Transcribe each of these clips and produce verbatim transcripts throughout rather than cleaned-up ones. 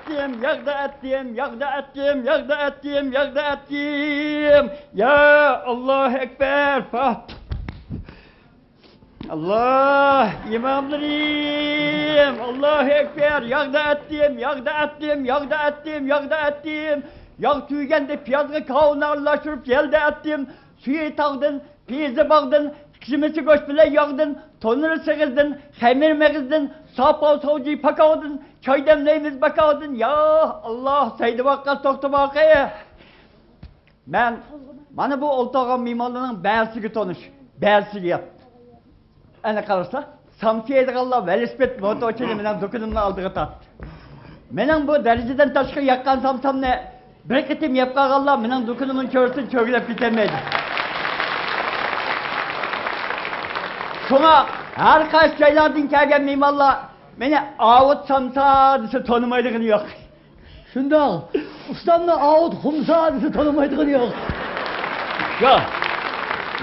ئەتتىم، ياغدا ئەتتىم، ياغدا ئەتتىم، ياغدا ئەتتىم، ياغدا ئەتتىم. يا ئاللاھۇ ئەكبەر، پات. ئاللا، ئىماملىرىم، ئاللاھۇ ئەكبەر، ياغدا ئەتتىم، ياغدا ئەتتىم، ياغدا ئەتتىم، ياغدا ئەتتىم. ياغ تۈگىگەندە پىيازغا كاۋىنى ئارىلاشتۇرۇپ يەلدە ئەتتىم. سۈيى تاغدىن، پېيىزى باغدىن، قىيمىسى گۆش بىلەن ياغدىن، تونۇرى سېغىزدىن، خېمىرى مېغىزدىن، ساپا ساۋجى پاكاۋدىن، چاي دەملەيمىز باكاۋدىن. يا ئاللا، سەيدىۋاققاس توختىماقى. مەن مانا بۇ ئولتۇرغان مېھمانلارنىڭ بەزىسىگە تونۇش، بەزىسىگە يات. ئەنە قارىسا، سامسا يەيدىغانلار ۋېلىسىپىت موتوچىنى مېنىڭ دۇكىنىمنىڭ ئالدىغا تارتتى. مېنىڭ بۇ دەرىجىدىن تاشقىرى ياققان سامسامنى بىر قېتىم يەپ قالغانلار مېنىڭ دۇكىنىمنى كۆرسە چۆگىلەپ كېتەلمەيدۇ. شۇڭا ھەر قايسى جايلاردىن كەلگەن مېھمانلار مېنى ئاۋۇت سامسا دېسە تونۇمايدىغىنى يوق. شۇنداق. ئۇستامنى ئاۋۇت خۇمسا دېسە تونۇمايدىغىنى يوق. ياق.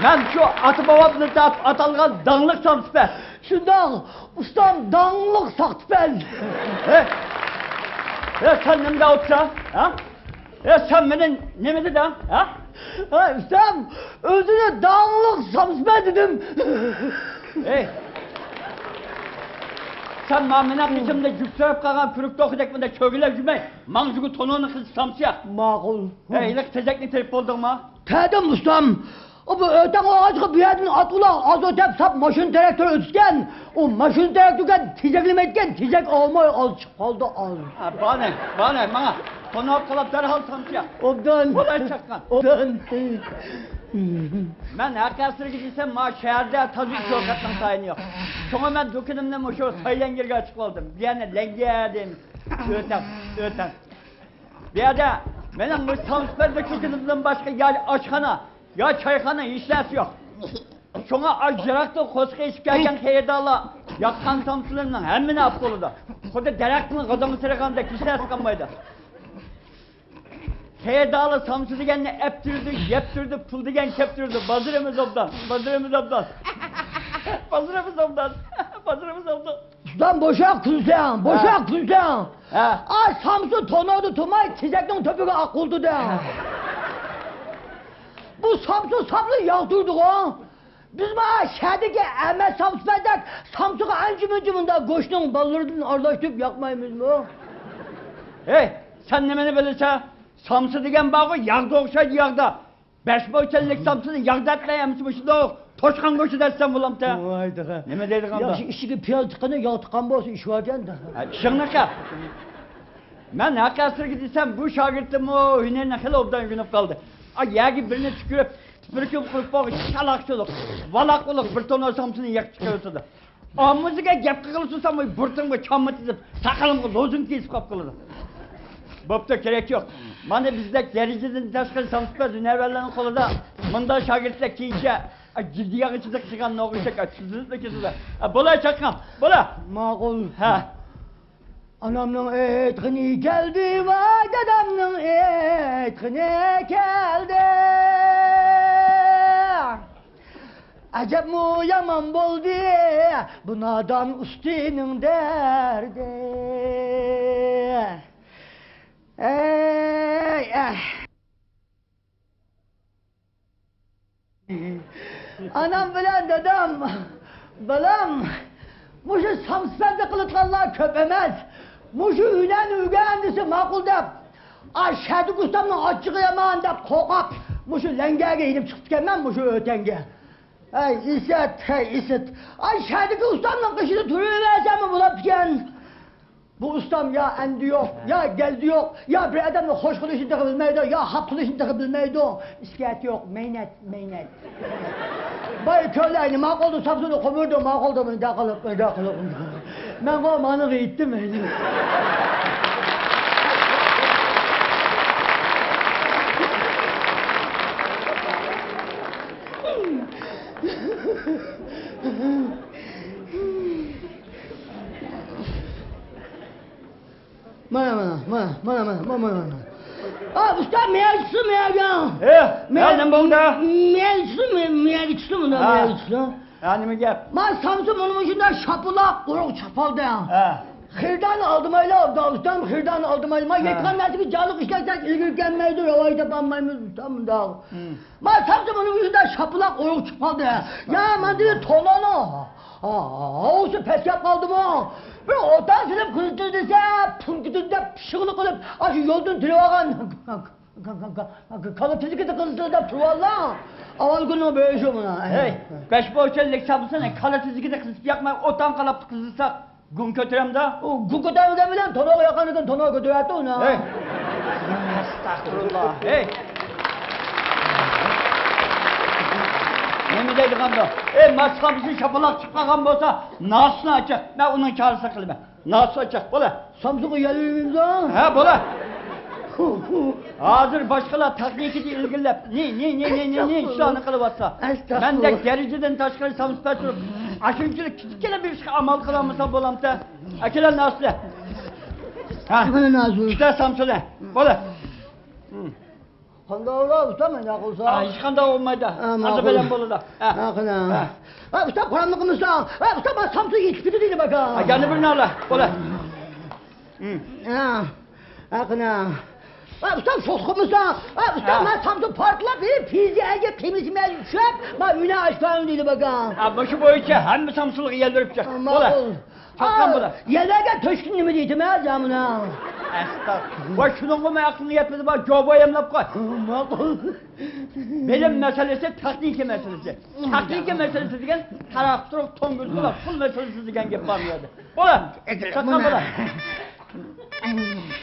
مەن شۇ ئاتا-بوۋامدىن تارتىپ ئاتالغان داڭلىق سامسىپەن. شۇنداق. ئۇستام داڭلىق ساختىپەن. ھە؟ ھە، سەن نېمە دەۋاتسەن؟ ھە؟ ھە، سەن مېنى نېمە دېدىڭ؟ ھە؟ ھە، ئۇستام، ئۆزىنى داڭلىق سامسىپەن دېدىم. ھەي! سەن ما مېنىڭ قېشىمدا جۈپ سۆرەپ قالغان كۈرۈك توخۇدەك مۇنداق چۆگىلەپ يۈرمەي، ماڭجۇگۇ تونۇرنى قىزىتسامچە. ماقۇل. ھەي، ھېلىقى تېزەكنى تېپىپ بولدۇڭما؟ تەدىم ئۇستام. ئۇ بۇ ئۆتەڭ ئالغاچقا بۇ يەردىن ئات ئۇلاغ ئاز ئۆتەپ ساپ ماشىنا تىراكتور ئۆتۈشكەن. ئۇ ماشىنا تىراكتورغا تېزەكلىمەيدىكەن، تېزەك ئالماي ئاز چىقىپ قالدى ئاز. ھە، بانە، بانە، ماڭا. تونۇپ قالاپ دەرھال سامچە. ئوبدان. بۇلاي چاققان. ئوبدان. مەن ھەق ئەسلىگە دېسەم، ما شەھەردە تازا ئىش يوق، قاتنىڭ تايىنى يوق. شۇڭا مەن دۇكىنىمنى مۇشۇ ساي لەڭگىرگە ئاچىقىۋالدىم. يەنە لەڭگەر دېمىسە. ئۆتەڭ، ئۆتەڭ. بۇ يەردە مېنىڭ مۇشۇ سامسىپەندە دۇكىنىمدىن باشقا يا ئاشخانا، يا چايخانا ھېچ نەرسە يوق. شۇڭا ئاز يىراقتىن قورسىقى ئېچىپ كەلگەن خېرىدارلار ياققان سامسىلىرىنىڭ ھەممىنى ئاپ بولىدۇ. خۇددى دەرەختىن غازاڭ سىرىغاندەك ھېچ نەرسە قالمايدۇ. خېرىدارلار سامسا دېگەننى ئەپ تۇرىدۇ، يەپ تۇرىدۇ، پۇل دېگەن كەپ تۇرىدۇ. بازىرىمىز ئوبدان، بازىرىمىز ئوبدان. بازىرىمىز ئوبدان، بازىرىمىز ئوبدان. ئۇستام بوشاق كۈلسەڭ، بوشاق كۈلسەڭ. ھە. ئا سامسا تونۇردا تۇرماي تېزەكنىڭ تۆپىگە ئاققۇلتىدى. بۇ سامسا ساپلا ياغ تۇرىدىغۇ. بىز ما شەھەردىكى ئەمەت سامسىپەندەك سامسىغا ئانچە-مۇنچە مۇنداق گۆشنىڭ بالىلىرىدىن ئارىلاشتۇرۇپ ياقمايمىزمۇ؟ ھەي، سەن نېمىنى بىلىسەن؟ سامسا دېگەن بارغۇ، ياغدا ئوخشايدۇ، ياغدا. بەش موچەنلىك سامسىنى ياغدا ئەتمەي ئەمسە مۇشۇنداق توشقان گۆشى دەتسەم بولامتى؟ ۋاي دېغە. نېمە دەيدىغاندا؟ ياخشى ئىچىگە پىياز چىققىنى ياغ تىققان بولسا ئىش باركەن. ھە، ئىشىڭنى قىل. مەن ھەق ئەسلىگە دېسەم، بۇ شاگىرتىممۇ ھۈنەرنى خېلى ئوبدان ئۆگىنىپ قالدى. ئا، يەرگە بىرنى تۈكۈرۈپ، تۈپۈركۈم قۇرۇپ بولغان شالاقچىلىق، ۋالاققۇلۇق بىر تونۇر سامسىنى يېقىپ چىقىرىۋېتىدۇ. ئاممىسىغا گەپ قىلغىلى تۇرسام، ۋاي بۇرۇتۇمغا چامما تىزىپ، ساقىلىمغا لوزۇنكا يېزىپ قاپ قالىدۇ. بوپتۇ، كېرەك يوق. مانا بىزدەك دەرىجىدىن تاشقىرى سامسىپەز ھۈنەرۋەنلەرنىڭ قولىدا مۇنداق شاگىرتلار كېيىنچە، ئا، جىددىي ياغ ئىچىدە قىلغان نوغۇچەك، ئا، سۈزۈلۈپ كېتىدۇ. ئا، بولاي چاققان، بولا. ماقۇل. ھە. ئانامنىڭ ئېيتقىنى كەلدى، ۋاي دادامنىڭ ئېيتقىنى كەلدى. ئەجەبمۇ يامان بولدى بۇ نادان ئۇستىنىڭ دەردى. ئەي، ئەي. ئانام بىلەن دادام، بالام، مۇشۇ سامسىپەندە قىلىدىغانلار كۆپ ئەمەس. مۇشۇ ھۈنەرنى ئۆگەن دېسە ماقۇل دەپ، ئا، شەھەردىكى ئۇستامنىڭ ئاچچىقى يامان دەپ قورقۇپ، مۇشۇ لەڭگەرگە يېنىپ چىقىپتىكەنمەن مۇشۇ ئۆتەڭگە. ھەي ئىسەت، ھەي ئىسەت. ئاي شەھەردىكى ئۇستامنىڭ قېشىدا تۇرۇۋەرسەممۇ بولاتتىكەن. بۇ ئۇستام يا ئەندى يوق، يا گەلدى يوق، يا بىر ئادەمنى خوش قىلىشنى تېخى بىلمەيدۇ، يا خاپا قىلىشنى تېخى بىلمەيدۇ. ئىسكەت يوق، مەينەت، مەينەت. باي كۆرلەينى ماقۇلدۇ، سامسىنى قومۇردۇ، ماقۇلدۇ، مۇنداق قىلىپ، مۇنداق قىلىپ. مەن غو مانىغا يېتتىم ئەندى. مانا، مانا، مانا. ئا، ئۇستا، مەيەگە چىقسۇن، مەيەگە. ئە، مەيە-، نېمە بولدى؟ مەيەگە چىقسۇن، مەيەگە چىقسۇن، مۇنداق ھە. مەيەگە چىقسۇن. ھە، نېمە گەپ؟ ما سامسا مانا مۇشۇنداق شاپىلاق، قۇرۇق چاپالدى. ھە. خېرىدارنى ئالدىمايلا، ئۇستام، خېرىدارنى ئالدىمايلا. ما ھە. ئېيتقان نەرسىگە جانلىق ئىشلەتسەك ئىلگىرى كەلمەيدۇ، راۋايى تاپالمايمىز، ئۇستام، مۇنداق. ھىم. ما سامسا مۇنىڭ يۈزىدە شاپىلاق ئويۇق چىقىپ قالدى. يا، مەندە تونانىڭ ھاۋىسى پەسكەپ قالدىمۇ؟ بىر ئوتان سېلىپ قىزىتىل دېسە، پۇركىتىل دەپ پىششىقلىق قىلىپ، ئاشۇ يولدىن تېلىۋالغان كالا تېزىكىدە قىزىتىل دەپ تۇرۇۋاللا. ئاۋۋال كۈننىڭ بېرىشى مانا. ھەي، بەش بوچەنلىك سامسىنى كالا تېزىكىدە قىزىتىپ ياقماي، ئوتان قالاپتا قىزىتساق، گۇڭ كۆتۈرەمدۇ؟ ئۇ گۇڭ كۆتۈرمىگەن بىلەن تونۇرغا ياقىنىكىن تونۇرغا كۆتۈرەتتى ئۇنى. ھەي! ئەستەغپۇرۇللا. ھەي! نېمە دەيدىغاندۇ؟ ئەي، ماس سامسا شاپىلاق چىقىپ قالغان بولسا، ناسىنى ئاچاق. مەن ئۇنىڭ چارىسىنى قىلىمەن. ناسىنى ئاچاق، بولە. سامسىغا يەل بېرىمدۇ؟ ھە، بولە. ھازىر باشقىلار تېخنىكىدا ئىلگىرىلەپ، نى، نى، نى ئىشلارنى قىلىۋاتسا، ئەستەغپۇرۇللا. مەندەك دەرىجىدىن تاشقىرى سامسا پەس تۇرۇپ، ئاشۇنچىلىك كىچىككىنە بىر ئىشقا ئامال قىلالمىسام بولامتى؟ ئەكېلە ناسىنى. ھە. مانا ناسى. ئىككى سامسىنى. بولە. قانداق بولار، ئۇستا، مانداق قىلسا؟ ھە، ھېچقانداق بولمايدۇ. ھە، ماقۇل. ئازى بىلەن بولىدۇ. ھە. ھە، قېنى. ھە. ھە، ئۇستا، قاراملىق قىلمىسا. ھە، ئۇستا، مانا سامسا يېتىپ كېتىدۇ دېدى باكا. ھە، يەنە بىرنى ئالا. بولە. ھە. ھە، قېنى. ھە، ئۇستا، سوقۇق قىلمىسا. ھە، ئۇستا، ھە. مانا سامسا پارتلاپ، ھېي، پىزىيەگە قىيمىسى مەن چۈشۈپ، مانا ئۆينى ئاشقان دېدى باكا. ھە، مۇشۇ بويىچە ھەممە سامسىلىققا يەل بېرىپ چىق. ھە، بولە. ماقۇل. چاققان بولە. يەلەرگە تۆشكىنى نېمە دەيتىمەن، جامىنا؟ ئەستەغپۇرۇللا. ۋاي، شۇنىڭغىمۇ ئەقلىڭ يەتمىدى، بار جوبا يەملەپ قوي. ماقۇل. بىلىم مەسىلىسى، تېخنىكا مەسىلىسى. تېخنىكا مەسىلىسى دېگەن تاراققا تۇرۇپ توڭگۇزغىلا پۇل مەسىلىسى دېگەن گەپ بار بۇ يەردە. بولە. چاققان بولە.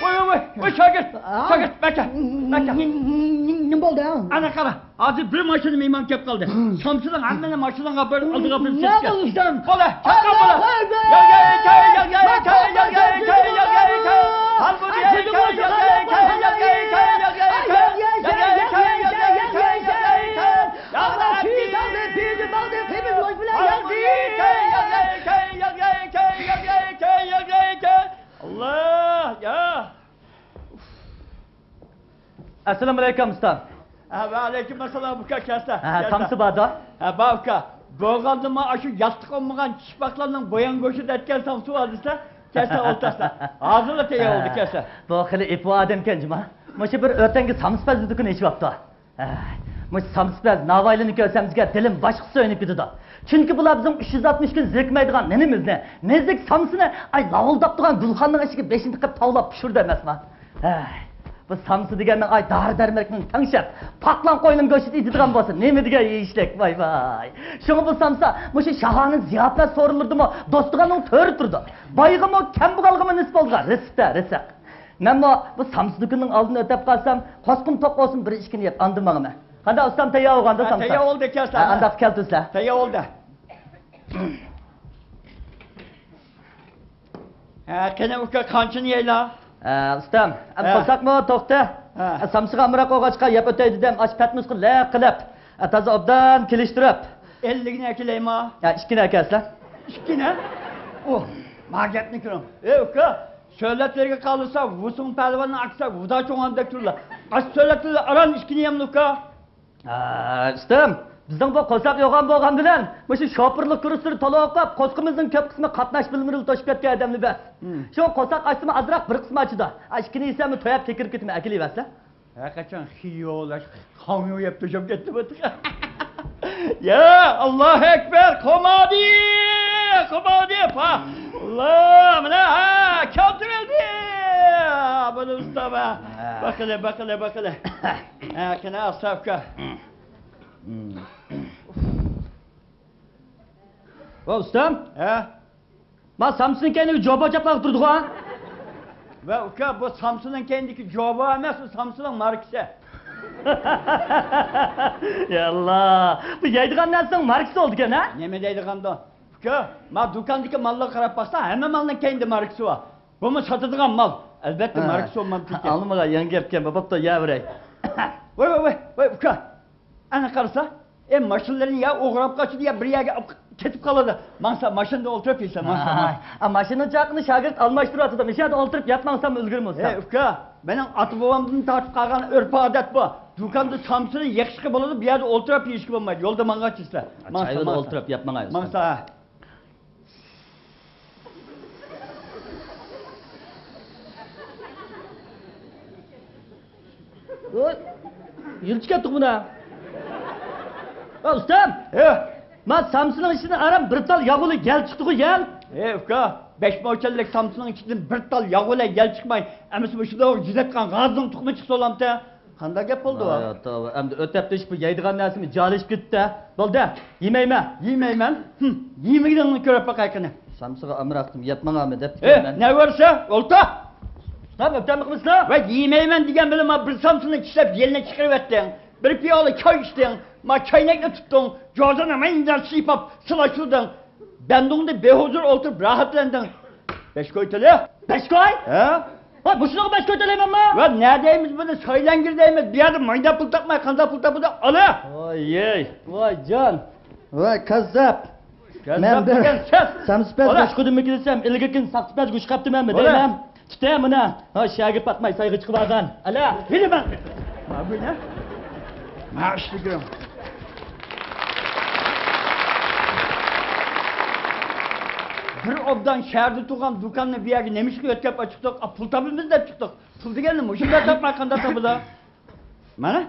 ۋاي، ۋاي، ۋاي، ۋاي، شاگىرت، ھە؟ شاگىرت، بەكە، بەكە. نېمە بولدى؟ ئەنە قارا. ھازىر بىر ماشىنا مېھمان كەپ قالدى. سامسىلىق ھەممىنى ماشىنىغا بېرىپ، ئالدىغا بېرىپ نېمە سېلىپ كەت. قىلىشتىم؟ بولە، چاققان بولە. ئاللاھۇ ئەكبەر! ياغ، ياغ، ياغ، ئاللاھ، يا. ئەسسالامۇ ئەلەيكۇم، ئۇستا. ھە، ۋەئەلەيكۇم ئەسسالام، ئۇكا، كەلسە، ھە، كەلسە. سامسا باردا؟ ھە، بار، ئۇكا. بولغاندىمۇ ئاشۇ ياتلىق بولمىغان چىشپاقلارنىڭ بويان گۆشىدە ئەتكەن سامسا بار دېسە، كەلسە، ئولتۇرسا. ھازىرلا تەييار بولدى، ھە. كەلسە. بۇ خېلى ئېپۇ ئادەمكەن جۇما. مۇشۇ بىر ئۆتەڭگە سامسا پەز دۇكىنى ئېچىۋاپتۇ. ھەي، مۇشۇ سامسا پەز ناۋايلىنى كۆرسەمچىكە دىلىم باشقىچە سۆيۈنۈپ كېتىدۇ. چۈنكى بۇلار بىزنىڭ ئۈچ يۈز ئاتمىش كۈن زېرىكمەيدىغان نېنىمىزنى، نېزىك سامسىنى، ئاي، لاۋۇلداپ تۇرغان گۈلخاننىڭ ئىچىگە بېشىنى تىقىپ تاۋلاپ پىشۇردى ئەمەسما؟ ھەي، بۇ سامسا دېگەننىڭ، ئاي، دارى دەرمەكنىڭ تەڭشەپ، پاقلان قوينىڭ گۆشىدە ئېتىدىغان بولسا نېمە دېگەن يېيىشلىك، ۋاي ۋاي. شۇڭا بۇ سامسا مۇشۇ شاھانە زىياپەت سورۇنلىرىدىمۇ دوستىغاننىڭ تۆرى تۇرىدۇ. بايغىمۇ، كەمبەغەلگىمۇ نېسىپ بولىدىغان رىسىقتە رىسىق. مەنمۇ بۇ سامسا دۇكىنىنىڭ ئالدىدىن ئۆتۈپ قالسام، قورسىقىم توق بولسۇن، بىر ئىككىنى يەپ ئاندىن ماڭىمەن. قانداق ئۇستام، تەييار بولغاندا ھە، سامسا؟ تەييار بولدى، كەلسە. ھە، ئانداق كەلتۈرسە. تەييار بولدى. ھە، قېنى ئۇكا، قانچىنى يەيلا؟ ھە، ئۇستام، ئەمدى ھە. قورساقمۇ توقتا. ھە. ھە، سامسىغا ئامراق بولغاچقا يەپ ئۆتەي دېدىم، ئاشۇ پەتنۇسقا لەق قىلىپ، ھە، تازا ئوبدان كېلىشتۈرۈپ. ئەللىكنى ئەكېلەيما؟ ھە، ئىككىنى ئەكەلسىلە. ئىككىنى؟ ئۇھ، ما گەپنى كۆرۈڭ. ئەي ئۇكا، سۆلەتلەرگە قالسا، ۋۇسۇڭ پەلۋاننىڭ ئاكىسى ۋۇدا چوڭ ئاندەك تۇرىلا. ئاش سۆلەتلەردە ئاران ئىككىنى يەملۇكا. ئە، ئۇستام، بىزنىڭ بۇ قورساق يوغان بولغان بىلەن، مۇشۇ شوپۇرلۇق كۇرسلىرى تولا ئوقۇپ، قورسىقىمىزنىڭ كۆپ قىسمى قاتناش بىلىملىرىلا توشۇپ كەتكەن ئادەمنى بەس. ھىم. شۇ قورساق ئاچسىمۇ ئازراق بىر قىسمى ئاچىدۇ. ئە، ئىككىنى يېسەممۇ توياپ كېكىرىپ كېتىمەن، ئەكېلىۋەرسىلە. ھەرقاچان خىيول، قاڭيۇ يەپ توشاپ كەتتى بۇ تېخى. يا، ئاللاھۇ ئەكبەر، قومادى! قومادى، پا! ئاللا، مانا، ھە، كەلتۈرۈلدى! بۇنى ئۇستام، ھە. ھە. باقىلى، باقىلى، باقىلى. ھە، قېنى، ئاستاۋكا. ۋە ئۇستام. ھە؟ ما سامسىنىڭ كەينىدىكى جوبا چاپلاپ تۇرىدىغۇ؟ ۋە ئۇكا، بۇ سامسىنىڭ كەينىدىكى جوبا ئەمەس، ئۇ سامسىنىڭ ماركىسى. يا ئاللا، بۇ يەيدىغان نەرسىنىڭ ماركىسى بولىدىكەن ھە؟ نېمە دەيدىغاندۇ؟ ئۇكا، ما دۇكاندىكى ماللارغا قاراپ باقسا، ھەممە مالنىڭ كەينىدە ماركىسى بار. بۇمۇ ساتىدىغان مال. ئەلۋەتتە، ھە. ماركىسى بولمامدىكەن. ئاڭلىمىغان يېڭى گەپكەن، بوپتۇ، يەۋېرەي. ۋاي، ۋاي، ۋاي، ۋاي، ئۇكا. ئەنە قارىسا، ئە، ماشىنىلىرىنى يا ئوغرىلاپ قاچىدۇ، يا بىر يەرگە ئاپ-، كېتىپ قالىدۇ. ماڭسا، ماشىنىدا ئولتۇرۇپ يېسە، ماڭسا، ماڭسا. ھاي، ئا، ماشىنا چاقىنى شاگىرت ئالماشتۇرۇۋاتىدۇ. مۇشۇ يەردە ئولتۇرۇپ يەپ ماڭسام ئۈلگۈرمىز. ئەي، ئۇكا، مېنىڭ ئاتا-بوۋامدىن تارتىپ قالغان ئۆرپ-ئادەت بۇ. دۇكاندا سامسىنى يېقىشقا بولىدۇ، بۇ يەردە ئولتۇراپ يېيىشكە بولمايدۇ. يولدا ماڭغاچ يېسە. ماڭسا، چايغىلا ماڭسا. ئولتۇرۇپ يەپ ماڭايلى. ماڭسا. ۋوي، يىل چىقاتتۇق مۇنا. ۋا ئۇستام! ھە؟ ما سامسىنىڭ ئىچىدىن ئاران بىر تال ياغۇلى گەل چىقتىغۇ، گەل. ھە ئۇكا، بەش موچەنلىك سامسىنىڭ ئىچىدىن بىر تال ياغۇلى گەل چىقماي، ئەمىسە مۇشۇنداق جىلەتقان غازنىڭ تۇخۇمى چىقسا بولامتى؟ قانداق گەپ بولدى ۋا؟ ھايات، ئەمدى ئۆتەپ تېشىپ بۇ يەيدىغان نەرسىمۇ جالىشىپ كېتىپتۇ. بولدى، يېمەيمەن. يېمەيمەن؟ ھىم، يېمىگىنىڭنى كۆرۈپ باقاي قېنى. سامسىغا ئامراقتىم، يەپ ماڭامەن دەپ ئېي، كېلىمەن. نەۋرىسى، ئولتۇر. ئۇستام، ئۆپتەملىقمىسىلەر؟ ۋە يېمەيمەن دېگەن بىلەن ما بىر سامسىنى چىشلەپ يېلىنى چىقىرىۋەتتىڭ. بىر پىيالە چاي ئىچتىڭ. ما چاينەكنى تۇتتۇڭ. جوزىنى مەينىدە سىيپاپ سىلاشتۇردۇڭ. بەندۇڭدا بىھۇزۇر ئولتۇرۇپ راھەتلەندىڭ. بەش كوي تۆلە. بەش كوي؟ ھە؟ ۋاي، مۇشۇنىڭغا بەش كوي تۆلەيمەنمۇ؟ ۋە نە دەيمىز بۇنى؟ سايلەنگىر دەيمىز. بۇ يەردە مايدا پۇل تاپماي قانداق پۇل تاپىدۇ؟ ئالە. ۋاي، ۋاي جان. ۋاي كاززاپ. كاززاپ مەن بىر دېگەن سەس. سامسىپەز باشقۇدىن مىكىلسەم، ئىلگىرىكىنى ساختىپەز گۆش قاپتىمەنمۇ دەيمەن. تۇتە مانا. ھا، شەگە پاتماي سايغا چىقىۋالغان. ئەلە. ھېلى مەن. ما بۇ نە؟ ما ئىشلىگىم. بىر ئوبدان شەھەردە تۇرغان دۇكاننى بۇ يەرگە نېمە ئىشقا يۆتكەپ ئاچىقتۇق؟ ئا، پۇل تاپىمىز دەپ چىقتۇق. پۇل دېگەننى مۇشۇنداق تاپماي قانداق تاپىدۇ؟ مانا.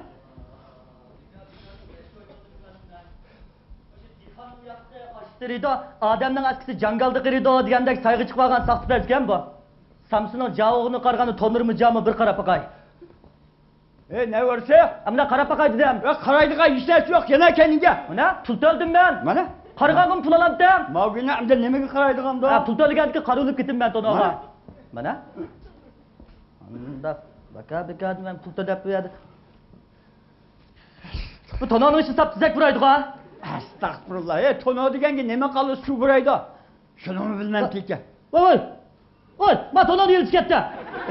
ئادەمنىڭ ئەسكىسى جاڭگالدا قېرىيدۇ دېگەندەك سايغا چىقىۋالغان ساختىپەزكەن بۇ. سامسىنىڭ جاۋۇغىنى قارىغاندا تونۇرمۇ جامۇ بىر قاراپ باقاي. ئەي، نەۋرىسى! ئەمدى قاراپ باقاي دېدىم. يا، قارايدىغان ھېچ نەرسە يوق، يەنە كەينىگە. مانا، پۇل تۆلىدىم مەن. مانا. قارىغانغىمۇ پۇل ئالامتىم. ماۋۇگىنە ئەمدى نېمىگە قارايدىغاندۇ؟ ھە، پۇل تۆلىگەندىكى قارا بولۇپ كېتىم مەن تونۇغا. مانا. مانا. مۇنداق، باكا، باكا دېمەن، پۇل تۆلەپ بۇ يەردە. بۇ تونۇغنىڭ ئىچى ساپ تېزەك پۇرايدىغۇ. ئەستەغپۇرۇللا، ئەي، تونۇغ دېگەنگە نېمە قالدى، سۇ پۇرايدۇ. شۇنىمۇ بىلمەمتىكەن. ۋاي، ۋاي. ۋاي، ما تونۇغنى يىلتىش كەتتى.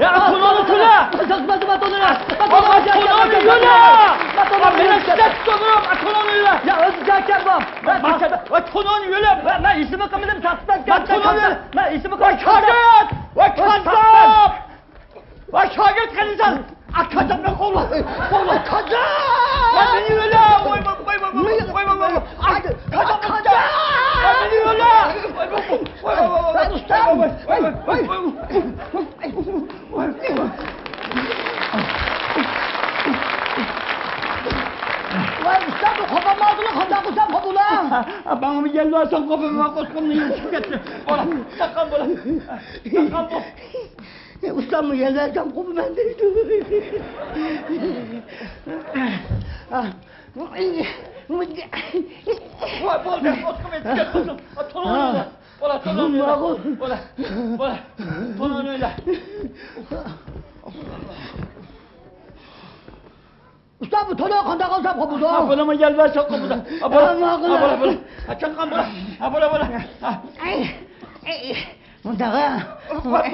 يا، تونۇغنى تۆلە. ساقماسا ما تونۇغنى. ما تونۇغنى يۆلە. ما تونۇغنى يۆلە. يا، ئۆزى جاكەر بۇ. ما تونۇغنى يۆلە. ما ئېسىمنى قىلمىدىم، ساقماس. ما تونۇغنى يۆلە. ما ئېسىمنى قىلمىدىم. ما شاگىرت. ۋاي كاززاپ. ۋاي شاگىرت قېنى سەن. ئا، كاززاپنى قوغلا. قوغلا. كاززاپ. ۋاي مېنى ئۆلە. ۋاي، ۋاي، ۋاي. ئا، كاززاپ. ۋاي مېنى ئۆلە. ۋاي، ۋاي، ۋاي. ۋاي، ۋاي، ۋاي. ۋاي، ۋاي، ۋاي. ۋاي ئۇستا، بۇ قوپالمايدىغۇ، قانداق قىلسام قوپىلا؟ ئا، ماڭا بىر يەل بەرسەڭ قوپىمەن، قوسقۇمنى يىلتىپ كەتتى. بولا، چاققان بولا. چاققان بول. ئۇستام، يەل بەرسەم قوپىمەن دەيدۇ. ۋاي، بولدى، قوسقۇم يىلتىپ كەتتى. بولا، تونۇغنى ئۆيلە. بولا، تونۇغنى ئۆيلە. بولا، بولا، تونۇغنى ئۆيلە. ئۇستا، بۇ تونۇغ قانداق قىلسام قوپىدۇ؟ ھا، بۇنىمۇ يەل بەرسەڭ قوپىدۇ. ھا، بولا. ھا، بولا، بولا. ھا، چاققان بولا. ھا، بولا، بولا. ھا. ئەي، ئەي، مۇنداق، ھا.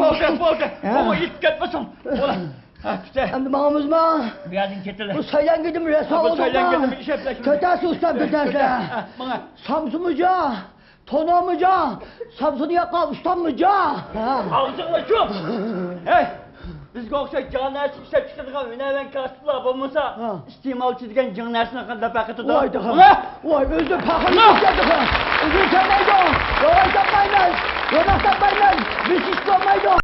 بولدى، بولدى. ھا. ئۇ يىتىپ كەتمىسۇن. بولا. ھا، تۇتە. ئەمدى ماڭىمىزمۇ؟ بۇ يەردىن كېتىلە. بۇ سايلانگىدىم، رەسۋا بولدۇم. سايلانگىدىم، ئىشەپلەش. كېتەرسىز، ئۇستا، كېتەرسىز. ھا، ماڭا. سامسىمۇجا. تونۇمىجا، سامسىنى ياققان ئۇستاممىجا. ئاغزىڭنى ئاچ! ھەي، بىزگە ئوخشاش جان نەرسە ئىشلەپ چىقىدىغان ھۈنەرۋەن كاسىپلار بولمىسا، ئىستېمالچى دېگەن جىڭ نەرسىنى قانداق پەخىر قىلىدۇ؟ ۋاي، ۋاي، ئۆزى پەخىرلىنىپ كەتتى. ئۆزى كەلمەيدۇ. راۋاي تاپمايمەن. روناق تاپمايمەن. بېسىش بولمايدۇ.